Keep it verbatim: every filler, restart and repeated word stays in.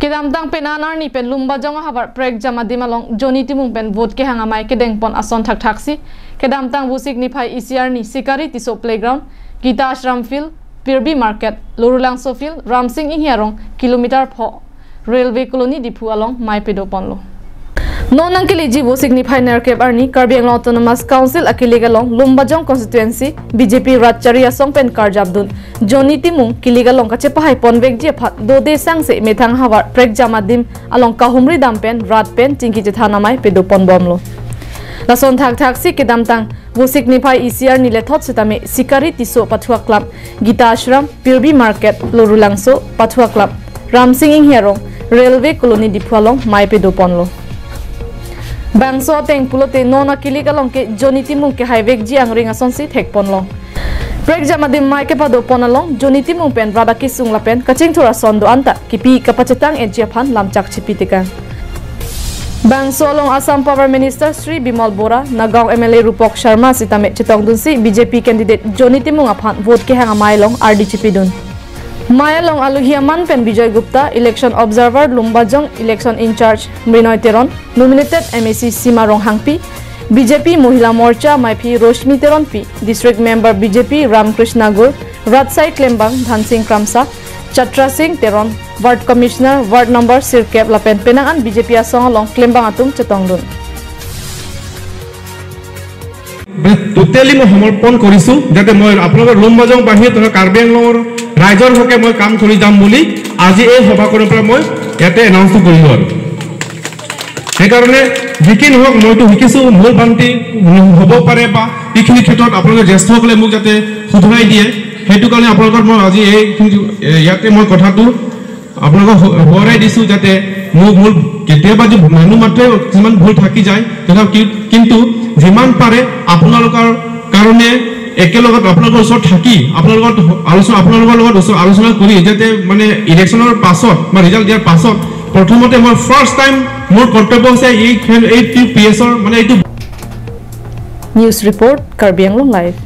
Kedamtang penang arni pen Lumbajong ahavar Prekjam adim along Johnny Timung pen vote kehang amei kedengpon ason thakthaksi kedamtang Vosik niphai isi arni Sikari Tisso Playground, Gita Ashram Field, Pirbi Market, Lorulangso Field, Ramsing Inghi Arong kilometer pho, Railway Colony Diphu along mei pedoponlo. Non nangkeleji Vosik niphai nerkep arni Karbi Anglong Autonomous Council akilik along Lumbajong Constituency B J P rat chari asong pen karjapdun Johnny Timung kilik along kachepahai ponvekji aphan dode sangse methang ahavar Prekjam adim along kahumri dam pen rat pen chingki chethan amei pedoponbomlo. Lason thakthaksi kedamtang Vosik niphai isi arni lethot setame Sikari Tisso Pathu Club, Gita Ashram, Pirbi Market, Lorulangso, Pathu Club, Ramsing Inghi Arong, Railway Colony Diphu along mei pedoponlo. Bangso ateng pulote non akilik along ke Johnny Timung kehaivekji angring asonsi thekponlo. Prekjam adim mei kepadopon along Johnny Timung pen rat akesung lapen kachingthur ason do-an ta kipi kapachetang-etji aphan lamchak chipi tekang. Bangso along Assam Power Minister Shri Bimal Bora, Nagaon M L A Rupok Sharma sitame chetongdunsi B J P candidate Johnny Timung aphan vote kehang amei along ardi chipidun. Mei along alohi aman pen Bijoy Gupta, election observer Lumbajong election in-charge Mrinoi Teron, nominated M A C Sima Ronghangpi, B J P Mohila Morcha meiphi Roshni Teronpi, District Member B J P Ramkrishna Gur, Ratsai Klembang Dhansing Kramsa, Chatra Singh Teron, Ward Commissioner, Ward Number Sirkep lapen penang an B J P asong along klembang atum chetongdun. Totally মই সমৰ্পণ কৰিছো যাতে মই আপোনালোকৰ লুম্বাজং বাসী তথা কাৰ্বি আংলঙৰ ৰাইজৰ হকে মই কাম কৰি যাম বুলি আজি এই সভাখনৰ পৰা মই ইয়াতে এনাউন্স কৰিলো আৰু। সেইকাৰণে যি কি নহওক মইতো শিকিছো, মোৰ ভণ্টি হ'ব পাৰে বা এইখিনি ক্ষেত্ৰত আপোনালোকে জ্যেষ্ঠসকলে মোক যাতে শুধৰাই দিয়ে, সেইটো কাৰণে আপোনালোকৰ মই আজি এই ইয়াতে মই কথাটো আপোনালোকক সু- সোঁৱৰাই দিছো যাতে মোৰ ভুল কেতিয়াবা যে মানুহ মাত্ৰে কিছুমান ভুল থাকি যায়, তথাপি কিন্তু যিমান পাৰে আপোনালোকৰ কাৰণে একেলগত আপোনালোকৰ ওচৰত থাকি আপোনালোকৰ আলোচনা আপোনালোকৰ লগত ওচৰ আলোচনা কৰি যাতে মানে ইলেকশ্যনৰ পাছত বা ৰিজাল্ট দিয়াৰ পাছত প্ৰথমতে মই ফাৰ্ষ্ট টাইম মোৰ কৰ্তব্য হৈছে এই খেল এই পি এছৰ মানে এইটো News report, Karbi Anglong Live.